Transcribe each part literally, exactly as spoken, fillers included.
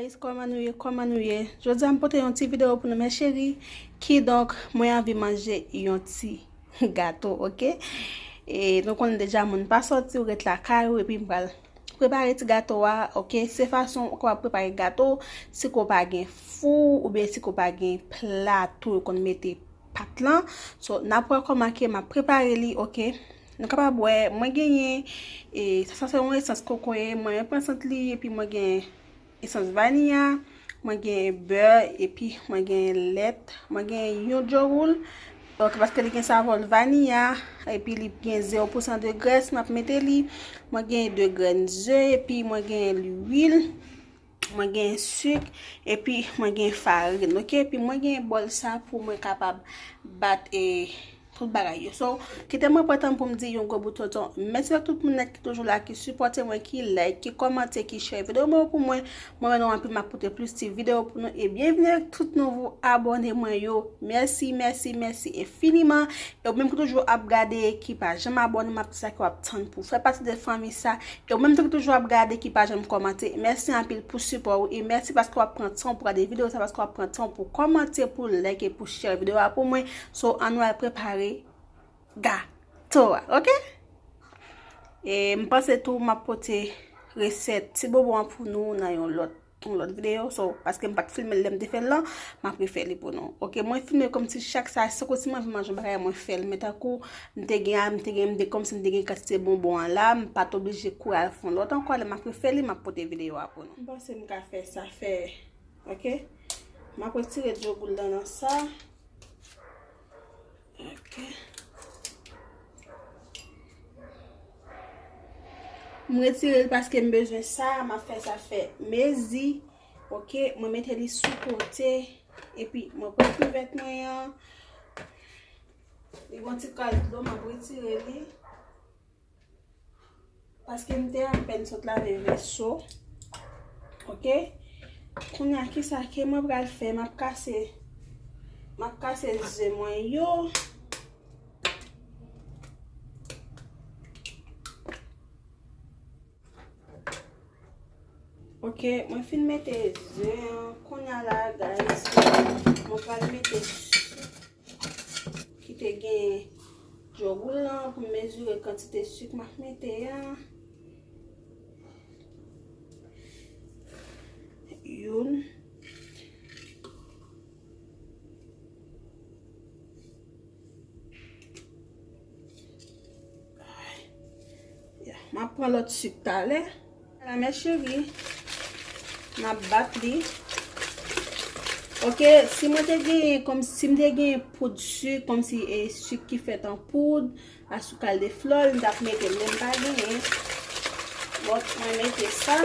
Guys, kòman nou ye? Kòman nou ye? Jodi a m pote yon ti videyo pou nou, mes chéries. Kidonk, mwen anvi manje yon ti gato, oke? E nou konnen deja moun pa sòti, ou ret lakay ou, epi m pral prepare ti gato a, oke? Se fason ou kapab prepare gato, si ke w pa gen fou, oubyen si ke w pa gen plato, yo konn mete pat lan. So, n ap wè kòman ke m ap prepare li, oke? Nou kapab wè, mwen genyen, e, sa, sa se yon esans kokoye, mwen, mwen pran sant li, epi mwen gen esans vaniya, mwen gen bè, epi mwen gen lèt, mwen gen yon djowoul, donk, paske li gen savè vaniya, epi li gen zewo pousan de grès, m ap mete li, mwen gen de grenn ze, epi mwen gen lwil, mwen gen sik, epi mwen gen farin, oke? Epi mwen gen bòl sa pou mwen kapab bat, e, tout bagay yo. So, kite mwen pran tan pou m di yon gwo bout tonton mèsi ak tout moun nèt ki toujou la, ki sipòte mwen, ki like, ki kòmante, ki share videyo mwen yo pou mwen. Mwen renmen nou anpil, m ap pote plis ti videyo pou nou. E byenvini ak tout nouvo abòne mwen yo. Mèsi, mèsi, mèsi enfiniman. E ou menm ki toujou ap gade, ki pa janm abòne, m ap di sa ke w ap tann pou w fè pati de fanmi sa. E ou menm tou ki toujou ap gade, ki pa janm kòmante, mèsi anpil pou sipò ou e mèsi paske w ap pran tan pou gade videyo sa, paske w ap pran tan pou kòmante, pou like e pou share videyo a pou mwen. So, ann nou al prepare gato a, oke? E m panse tou m ap pote resèt ti bonbon an pou nou nan yon lòt, yon lòt videyo. So, paske m pa t filme l lè m te fè l lan, m ap refè li pou nou. Oke, mwen filme kòmsi chak sa, chak kou si m anvi manje yon bagay, mwen fè l. Men tankou m te gen a, m te gen, m te kòmsi m te gen kantite bonbon an la, m pa t oblije kouri al fè yon lòt ankò. Lè m ap refè li, m ap pote videyo a pou nou. M panse m ka fè sa, fè, oke? M ap retire djogoul lan nan sa. Ok. M retire l paske m bezwen sa, m ap fè sa fè mezi. Ok, mwen mete li sou kote. Epi mwen pran kivèt mwen an. Li gon ti kal dlo, m ap retire li. Paske m te apèn sot lave vèso. Ok. Kounye a, kisa ke mwen pral fè? M ap kase, m ap kase ze mwen yo. Ok, mwen fin mete ze an. Kounye a la, guys, mwen pral mete ki te gen djogoul lan pou m mezire kantite sik m ap mete a. Youn. Ya, m ap pran lòt sik talè. La, mes chéries, m ap bat li. Ok, si mwen te genyen, kòm si m te genyen poud sik, kòmsi, e, sik ki fèt an poud, a sou kal de flò, m t ap mete l, men m pa genyen. Donk, mwen mete sa.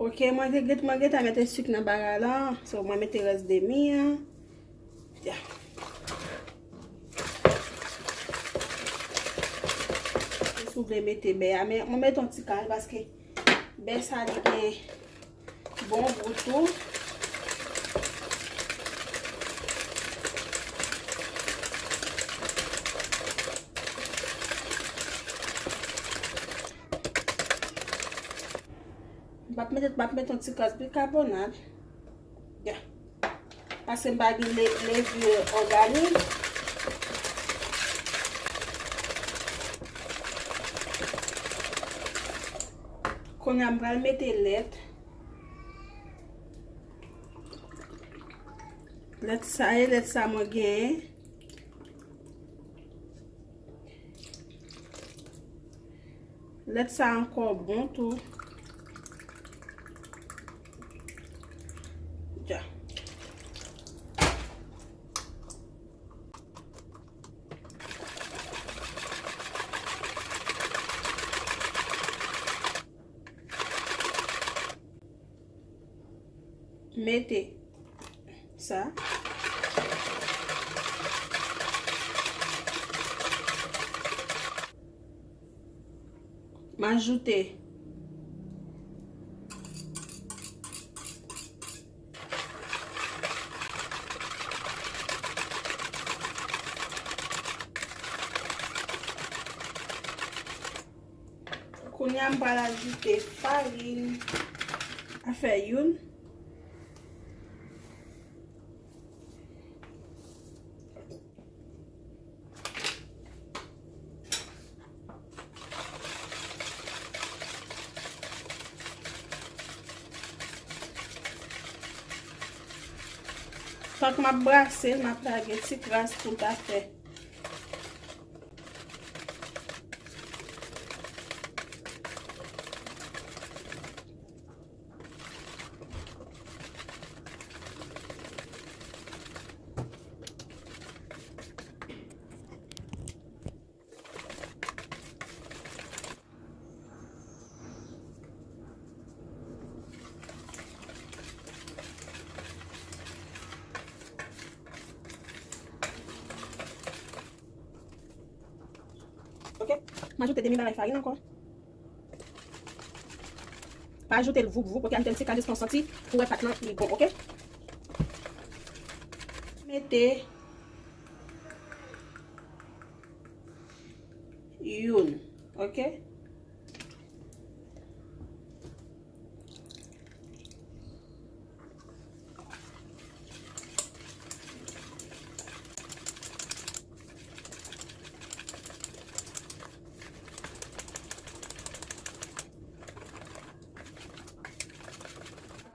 Ok, mwen te gen, mwen gentan mete sik nan bagay la. So, mwen mete rès demi an. Ya. Si w vle mete bè a, men mwen mete yon ti kal paske bè sa li gen bon gou tou. M ap mete, m ap mete yon ti kras bikabonat. Ya. Paske m pa gen le-, levure òganik. Kounye a m pral mete lèt. Lèt sa, e lèt sa mwen genyen. Lèt sa ankò bon tou. Ja. Mete sa. M ajoute. Kounye a m pral ajoute farin. A fè youn. Pandan m ap brase l, m ap lage ti kras pou l pa fè. Ok, m ajoute demi bagay farin ankò. Pa ajoute l voup voup, ok, ajoute l ti ka jis pou w santi pou wè pat lan li bon, ok. Mete youn, ok.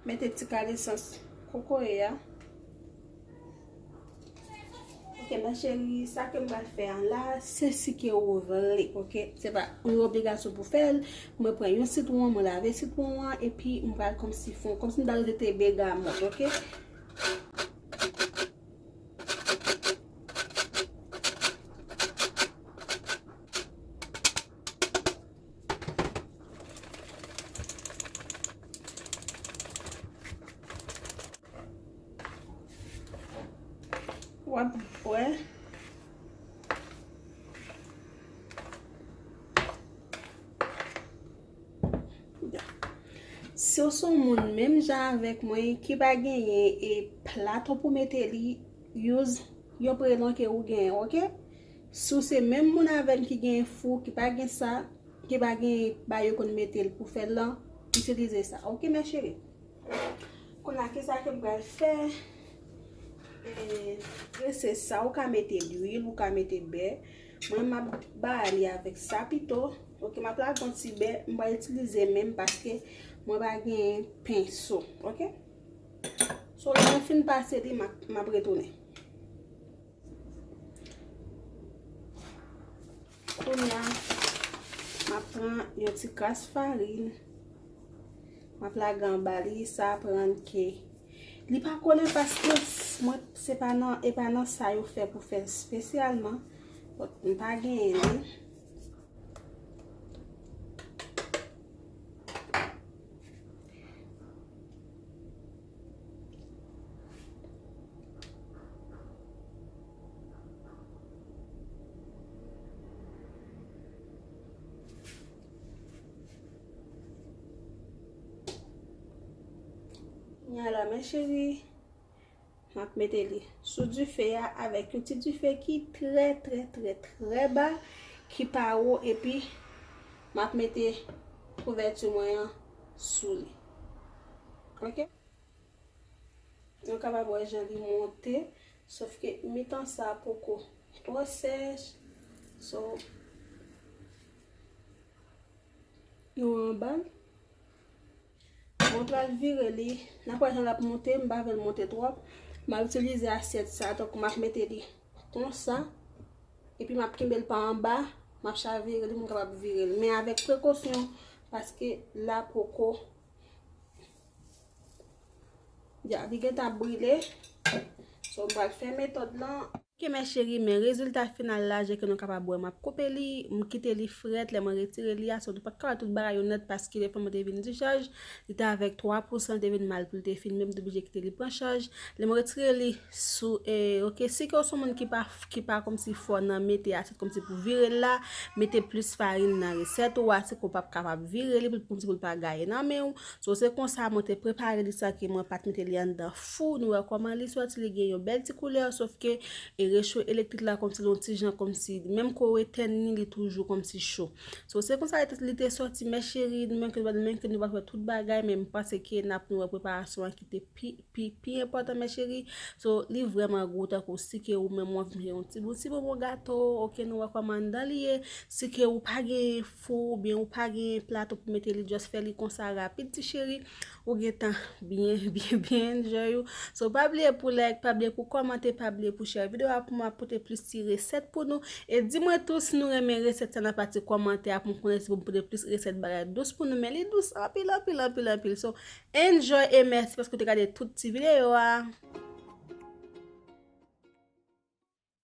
Mete ti ka lesans kokoye a. Ok, ma chérie, sa ke m pral fè an la, se si ke ou vle, ok? Se pa yon obligasyon pou fè l. Mwen pran yon sitwon, mwen lave sitwon an, epi m pral kòmsi fon, kòmsi m ta rete begamòt, ok? W ap wè. Si w se yon moun menm jan avèk mwen ki pa genyen e plato pou mete li, use yon prelon ke ou genyen, ok? Si w se menm moun avè m ki genyen fou, ki pa gen sa, ki pa gen bagay yo konn mete l pou fè l lan, itilize sa, ok, mes chéries? Kounye a, kisa ke m pral fè? E, drese sa, ou ka mete lwil, ou ka mete bè. Mwen, m ap ba li avèk sa pito. Ok, m ap lage yon ti bè. M pral itilize men m paske mwen pa gen penso. Ok? So, lè mwen fin pase li, m ap, m ap retounen. Kounye a, m ap pran yon ti kras farin. M ap lage anba li, sa aprann ke li pa kole paske s-, mwen, se pa nan, e pa nan sa yo fè pou fè l espesyalman. Bon, m pa genyen li. Kounye a la, mes chéries, m ap mete li sou dife a avèk yon ti dife ki trè, trè, trè, trè ba, ki pa wo, epi m ap mete kouvèti mwen an sou li. Ok? Nou kapab wè jan li monte, sòf ke mitan sa poko twò sèch. So, nou anba l. Mwen pral vire li. N ap wè jan l ap monte, m pa vle l monte twòp. M ap itilize asyèt sa, tankou m ap mete li konsa. Epi m ap kenbe l pa anba, m ap chavire li pou m kapab vire l. Men avèk prekosyon, paske la poko, ya, li gentan ap brile. So, m pral fè metòd lan. Ok, mes chéries, men rezilta final la, jan ke nou kapab wè, m ap koupe li, m kite li frèt, lè mwen retire li a, so, nou pa t ka wè tout bagay yo nèt, paske lè fè mwen te vin dichaj, li te avèk twa pousan, li te vin mal pou li te fin, men m te oblije kite li pran chaj. Lè mwen retire li sou, e, ok, si ke w se yon moun ki pa, ki pa kòmsi fò nan mete asyèt kòmsi pou vire l la, mete plis farin nan resèt ou a, si ke w p ap kapab vire li, pou, kòmsi pou l pa gaye nan men w. So, se konsa mwen te prepare li san ke mwen pa t mete li anndan fou. Nou wè kòman li sòti, li gen yon bèl ti koulè, sòf ke, e, Recho elektrik la kòmsi l yon ti jan kòmsi, menm ke w etèn li, li toujou kòmsi cho. So, se konsa li te sòti, mè cheri, nou menm ke nou pa, nou menm ke nou pa fè tout bagay, men m panse ke n ap nou wè preparasyon an ki te pi, pi, pi enpòtan, mè cheri. So, li vrèman gou, tankou si ke ou menm w anvi yon ti bout, ti bonbon gato, oke, nou wè kòman anndan li ye. Si ke ou pa gen fou, oubyen ou pa gen plato pou mete li, just fè li konsa rapid, ti cheri. Ou gentan byen, byen, byen enjoy ou. So, pa bliye pou like, pa bliye pou kòmante, pa bliye pou share videyo a pou mwen pote plis ti resèt pou nou. E di mwen tou si nou renmen resèt sa nan pati kòmantè a pou m konnen si pou m pote plis resèt bagay dous pou nou. Men li dous anpil, anpil, anpil, anpil. So, enjoy e mèsi paske w te gade tout ti videyo a.